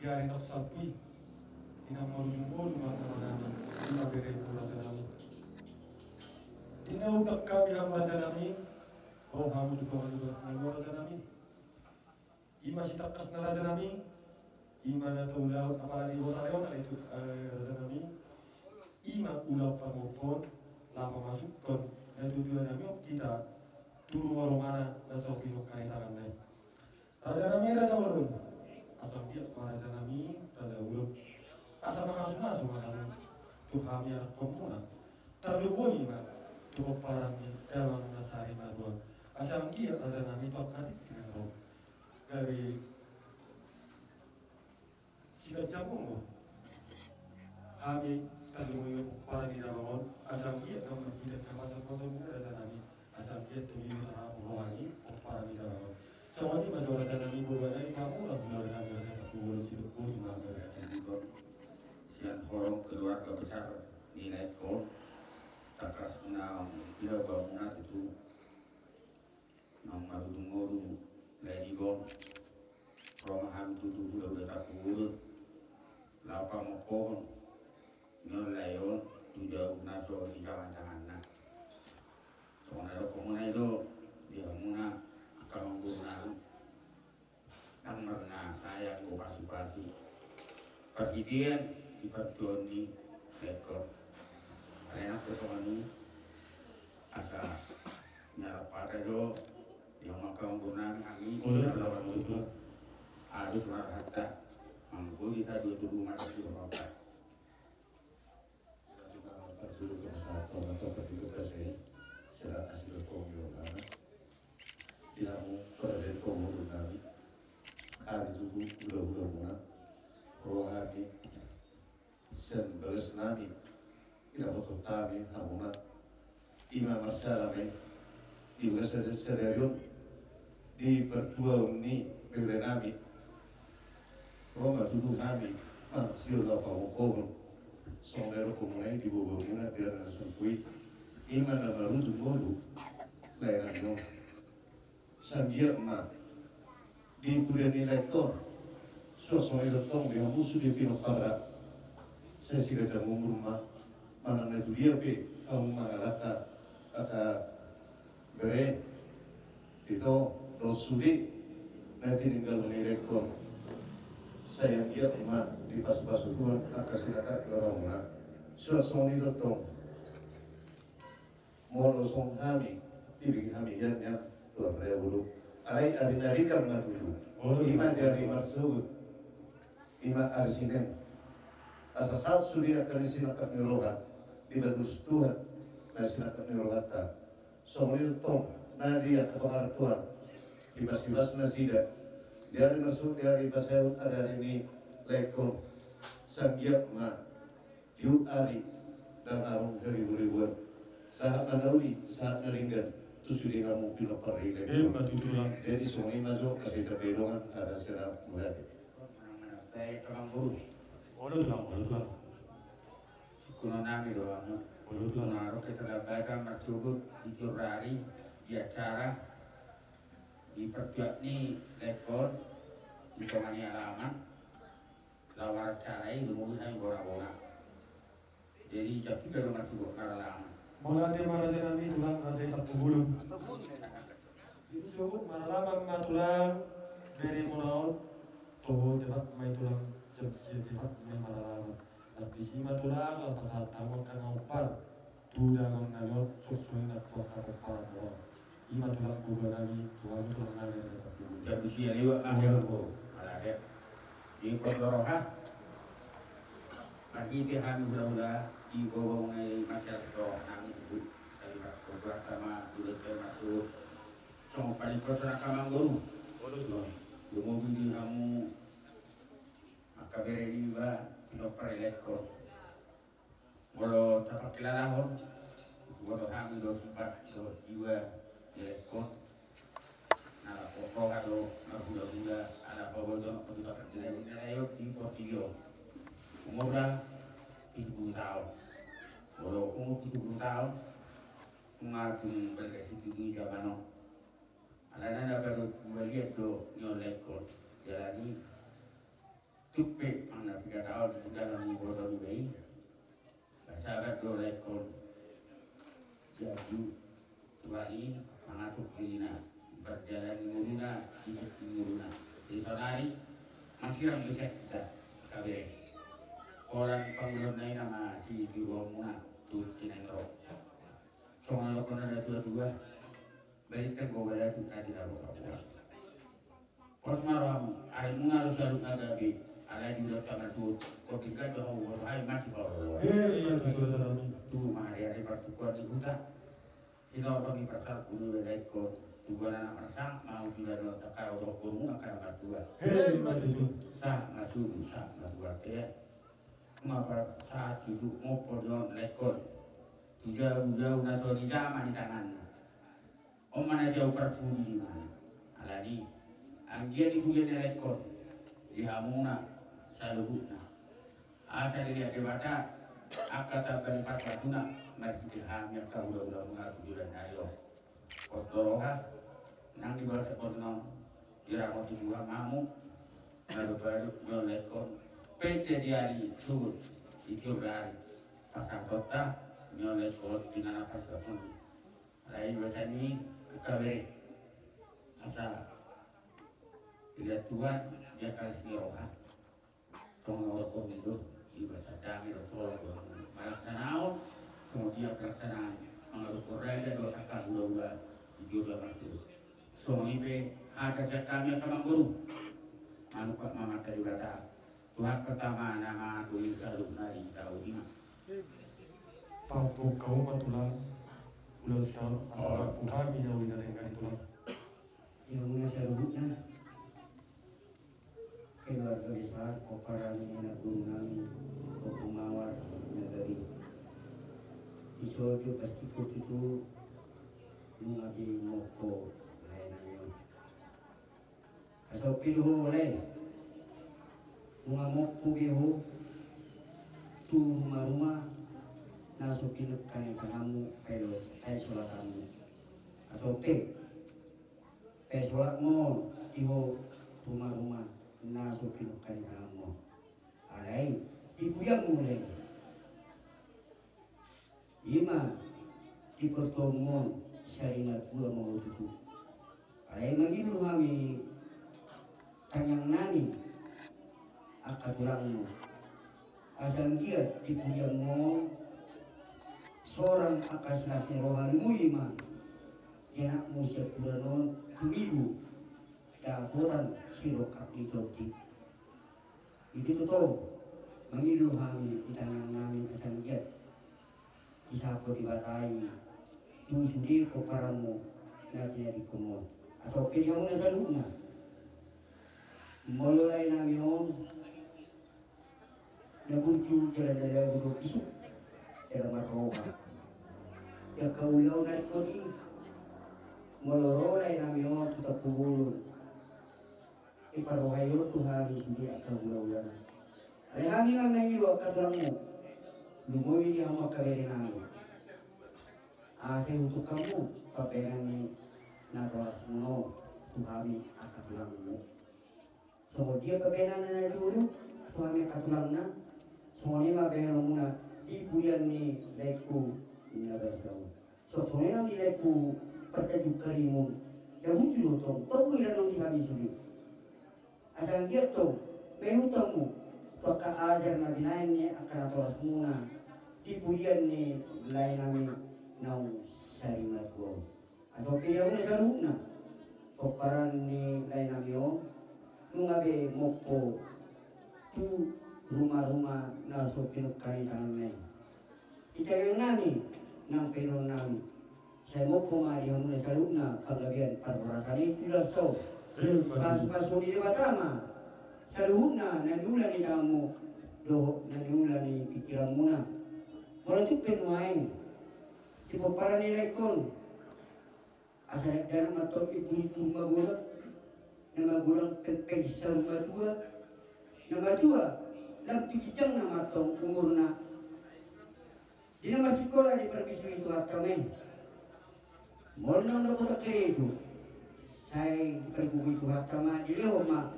di ari na salpu i, inang marujung ngolu ma, raja nami, ima beremu, raja nami. Di na undang hami hamu, raja nami, ro hamu tu tonga ni bolas nami, raja nami. Ima sitangkasna, raja nami, ima na taulahon, apala di hota Leon, itu, eh, raja nami. Ima ulaon pangophon, laho pamasukhon na tujuan nami on hita tu ruma-rumana na so pinungka ni tanganna i. Raja nami, raja bolon, asa anggiat ma, raja nami, raja bolon, asa mangasu-ngasu ma hamu tu hami anakhon muna. Tarlumobi ma tu pomparan ni damang na sari marua. Asa anggiat, raja nami, tu angka tingki na ro gabe siganjang umur. Hami tarlumobi ma pomparan ni damang on, asa anggiat na marhite hapason-pason muna, raja nami, asa anggiat tu hami tarlumobi roha ni pomparan ni damang on. Songon i ma jo, raja nami, boru nami, pamula hulahula nami, raja i Tampubolon, sidok boru ma, raja nami. Sian horong keluarga besar ni laengkon, tangkas na pinaboa muna tutu naung marujung ngolu, lae Igon. Ro ma hami tutu hulahula Tampubolon, laho pamompohon ni on, lae on, tu jabu na so di tangan-tanganna. Songon na didokhon muna i do di hamuna angka amangboru nami, ndang marnasayang do pasu-pasu parhitean di partuaon ni laengkon. Alai nang pe songon i, asa nyarap hata jo di hamu angka amangboru nami, hami, olo, asa laho, olo, tutu, harus marhata manggohi hata jo tu rumah tangga. Di hamu parade komodo nami, ari tutu hulahula muna, roha ni sian bagas nami, ina boto tami hamuna. Ima marsalam i di bagasan sadari on, di partuaon ni bere nami. Ro ma tutu hami manang sio laho pamompohon, songon na didokhon muna i, di boaboa muna di ari na salpu i. Ima na marujung ngolu, lae nami on. Sai anggiat ma di pudian ni laengkon, suang songon i do tong di hamu sude pinomparna. Sai siganjang umur ma, manang na tudia pe hamu mangalangka angka bere, ito, dohot sude na tininggalhon ni laengkon. Sai anggiat ma dipasu-pasu Tuhan angka sinangkap ni rohamuna. Suang songon i do tong. Molo songon hami, tingki hami hian nian tu ari na uli. Alai ari na denggan ma tutu, ima di ari marsogot, ima ari Sinen. Asa saut sude angka na sinangkap ni roha, dibahen Tuhan na sinangkap ni rohanta. Songon i tong na di angka pangarantoan, dibas-bas nasida di ari marsogot, di ari pasahat, ari-ari ni laengkon. Sai anggiat ma tiur ari ndang adong haribu-ribuan, sahat ma na uli, sahat na denggan tu sude hamu pinompar i. Ima tutu, Tulang. Jadi songon i ma jo, asa hita pe dongan, asa na mulai. Baik, Tulang, Guru. Olo, Tulang, olo, Tulang. Sungkunon nami do hamu. Olo, Tulang. Nunga ro keterlambatan marsogot di tiur ari di acara di partuaon ni laengkon di tonga ni alaman. Laho maracara i, lumobi hami bona-bona. Jadi, jampi do marsogot maralaman. Mauliate ma raja nami, Tulang, raja i Tampubolon. Jadi, sogot maralaman ma, Tulang, beremuna on. Toho, tebak ma i, Tulang, jam sia tebak ma i maralaman. Habis i ma, Tulang, laho pasahat hamu angka na hombar tu damang nami on, suang songon i nang tu angka pomparan muna on. Ima, Tulang, boru nami, Tulang, Tulang nami, raja i Tampubolon. Jam sia lewat, olo, Tulang. Ala de. Di pos roha. Marhite hami hula-hula di boaboa muna i, marsahit roha nami tutu. Sai marhite roha sama, hula-hula marsuhut. Songon paling pos na kamang guru. Olo, Tulang. Lumobi di hamu angka bere niba, pinompar i laengkon. Molo tapangkilalahon, molo hami do sifat dohot jiwa ni laengkon, na lam roha do marhula-hula, ala Umurna pitu pulu taon. Molo umur pitu pulu taon, nunga tung balga situtu i jaman on. Alana na baru dua liat do ni on Laengkon. Jalani tung pe manang na piga taon di dalan ni boto ni be i. Sabar do Laengkon. Jadi Tuhan i mangatur diriNa, berjalan di ngoluna, hidup di ngoluna. Jadi saonari masih rang bisa kita kabere. Kolan pangulon nai nama si tiruamuna tu tinai ro. Songon lokon ada dua-dua. Balik tenggo balik tu tadi dah buka buka. Pos ma rohamu, arimuna do saluhutna gabe, alai di udok tama tu, kau tinggal do hamu boto hai masih paolo. Hei, ma tutu, tutu. Tu mahari-hari partukuan di huta. Hino kami parsal kunu belai ko, tubuan anak marsang, mau juga do takar odok kunu angka na martua. Hei, ma tutu. Sa masudu, sa matua tea. Mapa saat sudu mopo di on Laengkon. Tujau-ujau na so di jama di tanganna. On ma na jau parpudi di mana. Alani, anggiat di pudian ni Laengkon, di hamuna, saluhutna. Asa di liat Debata, angka tamba ni parpasuna, marhite hami angka hula-hula muna tu bulan nari on. Pos do roha, nang di balas ekor non, diramoti Tuhan hamu, na dopalu, ni on Laengkon, pete di ari suhut, di tiur ari, pasang kota, ni on Laengkon, tingana pas kota. Alai basa ni angka bere. Asa dilihat Tuhan, dia kasih roha. Songon na hurang do, iba sadang i do tolong do. Malaksanahon, songon dia pelaksanaan. Mangaluhon raja do angka hula-hula, di jolo maksud. Songon i pe, hata sian hami angka amangboru. Manungkun ma mata di bata. Tuhan pertama nama tulis saluhutna di tau ima. Pampu kau ma tulang, ulos kau, asal aku hami na wina renggan tulang. Di hamuna saluhutna, keluarga besar, pomparan ni anak guru nami, Ompu Mawar, na gabe. Di sojo pasti ko tutu, nunga be mopo, lae nami on. Asa ope do ho lae. Nunga mompo be ho tu ruma-ruma na so pinungka ni tanganmu, ai do, ai solatanmu. Asa ope. Pe solatmu di ho ruma-ruma na so pinungka ni tanganmu. Alai, di pudianmu lae. Ima, di portomon, sari na dua ma ho tutu. Alai mangido hami tangiang nami, angka tulangmu. Asa anggiat di pudianmu, sorang angka silas ni roha ni mui ma, di anakmu sian tulan on, tumibu, dapotan sidongkap ni tondi. Itu tutu, mangido hami di tangiang nami asa anggiat disahat Debata i tu sude pomparanmu na pinadikhonmu. Asa ope di hamuna saluhutna. Molo lae nami on, na burju jala na lagu do bisuk, jala marroha. Ia kau lau na rikot i, molo ro lae nami on tu Tampubolon. Diparrohai on tu hami sude angka hula-hulana. Alai hami nang mangido angka tulangmu. Lumobi di hamu angka bere nami. Asa ihuthon hamu pambahenan ni natorasmuna on tu hami angka tulangmu. Songon dia pambahenanna na jolo tu hami angka tulangna. Songon i ma bahenonmuna di pudian ni laengku na basa on. Songon i nang di laengku partanjung karimun. Ia burju do tong, tong do idanon di hami sude. Asa anggiat tong, maihuthon hamu tu angka ajar na binahen ni angka natorasmuna di pudian ni lae nami naung sari matua on. Asa ope di hamuna saluhutna, pomparan ni lae nami on, nunga be mompo tu ruma-ruma na so pinungka ni tanganna i. Di tangiang nami, nang bahenon nami. Sai mompo ma di hamuna saluhutna panggabean parhorasan i tu joloan on. Pasu-pasu ni Debata ma saluhutna na niula ni tanganmu dohot na niula ni pingkiranmuna. Molo tung pe nuaeng di pomparan ni laengkon, asa dakdanak ma tong, imbur-imbur ma godang. na magodang pengpeng saur matua, na matua lam tu ginjangna ma antong umurna. Di na marsikola dipargijoi Tuhanta ma i. Molo naung dapotan karejo, sai dipargogoi Tuhanta ma, dilehon ma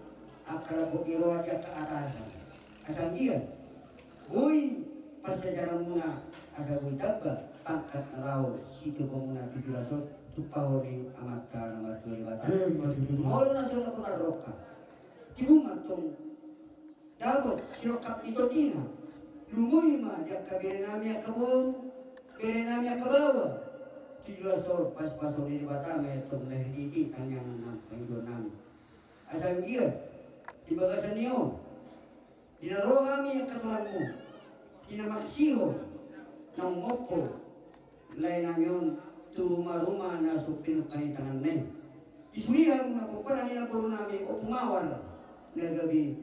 angka lambok ni roha di angka atasan. Asa anggiat boi parsiajaranmuna, asa boi tamba pangkat na laho sitiopanmuna tu joloan on, tumpahon ni Amanta na martua Debata. Eh, martua. Molo na so dapotan rongka, tibu ma antong dapot sirongkap ni tondina. Lumoi ma di angka berenami angka boru, berenami angka baoa, tu joloan on, pasupasu ni Debata ma i antong na marhitehite tangiang nang pangidoannami. Asa anggiat di bagasan ni on, di na ro hami angka tulangmu, di na marsihol naung mompo laenami on tu rumaruma na so pinungka ni tanganna i. Di sude hamu na pomparan ni namborunami Ompu Mawar na gabe,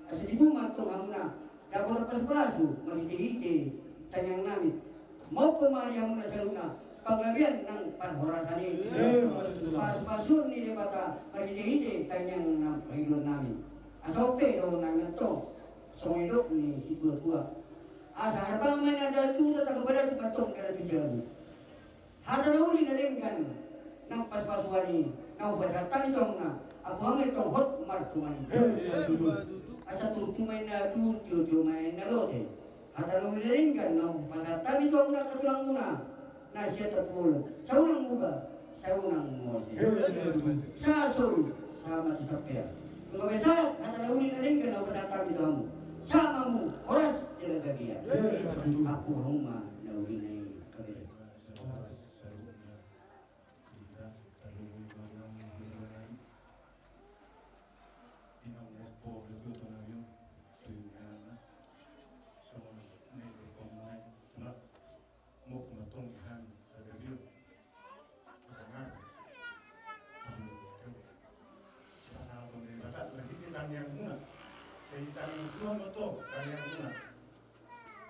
asa tibu ma antong hamuna dapotan pasupasu marhitehite tangiangnami. Mompo ma di hamuna saluhutna panggabean nang parhorasan i. Eh, betul. Pasupasu ni Debata marhitehite tangiang nang pangidoannami. Asa on pe dohononnami antong, songon nidok ni situatua: Asa harbang ma inna dalan tu huta, tagar badari ma antong dalan tu jabu. Hata na uli na denggan na pasupasu i na hupasahat hami tu hamuna, ampu hami antong hot martumangi. Asa turtu ma inna duhur, tio-tio ma inna lote. Hata na uli na denggan na hupasahat hami tu hamuna angka tulangmuna na sian Tampubolon: Saunang muba, saunang mose, sahat solu, sahat ma tu sampean. Nunga boi sahat hata na uli na denggan na hupasahat hami tu hamu. Sahat ma hamu, horas jala gabe. Ampu hamu ma na uli na i, gabe. Sipasahaton ni Debata do hita tangiangmuna. Sai tangiang Tuhan do tangiangmuna.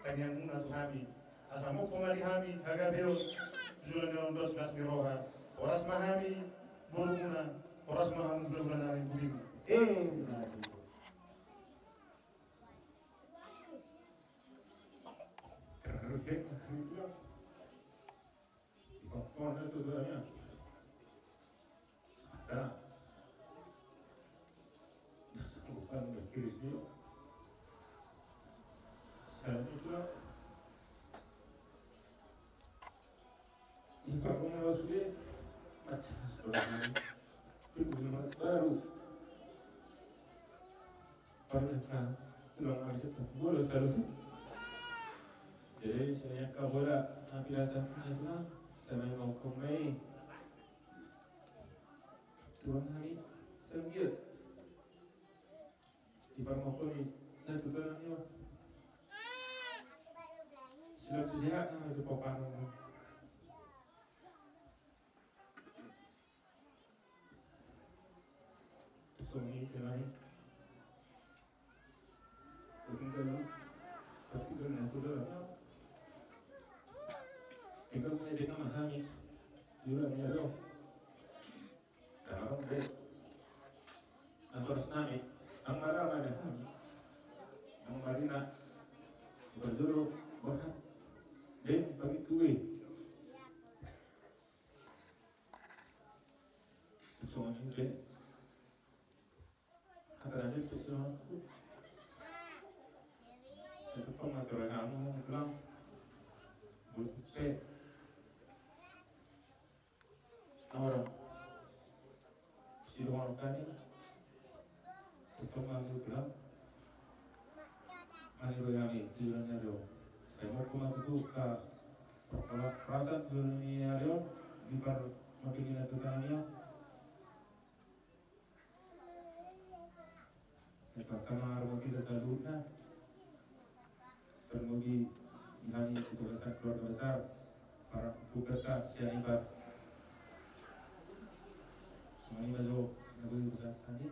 Tangiangmuna tu hami. Asa mompo ma di hami hagabeon tu joloan on dohot las ni roha. Horas ma hami borumuna, horas ma hamu hulahula nami, botima. Eh. Terus, eh. Di pokokna tu dunia. Ada. Dasar bukan berkiris dia. Sekarang itu, di pokokna sudah macam sekolah. Itu baru. Pernah kan, tulang Arjuna, bola selalu. Jadi, saya kabola, tapi rasa punya tulang, saya main mau kemai. Tulang kami, sengit. Ipar mau kemai, nah, tutulan ini, Mas. Silap sehat, nah, itu papan. Songon i pe nai. Tinggal, tinggal na tu dalam. Tinggal mulai dengan mahami. Juga ni ado. Dalam be. Nang terus nami. Nang marama deh hami. Nang marina. Berjuru. Berhak. Den bagi tue. Songon i pe. Hata na pe songon i. Itu pengatur kamu pulang. Butuh pe. Orang. Sidung orang kani. Itu pengatur pulang. Ani bagi kami, tujuan dari. Saya mau ke Matutu ke perasaan tujuan ni ari on, di par makin ingat tu tangan. Yang pertama, rumah kita saluhutna. Terlebih di hari keluarga besar, keluarga besar, para pekerja, sian ibar. Semuanya bajo, bajo besar tadi.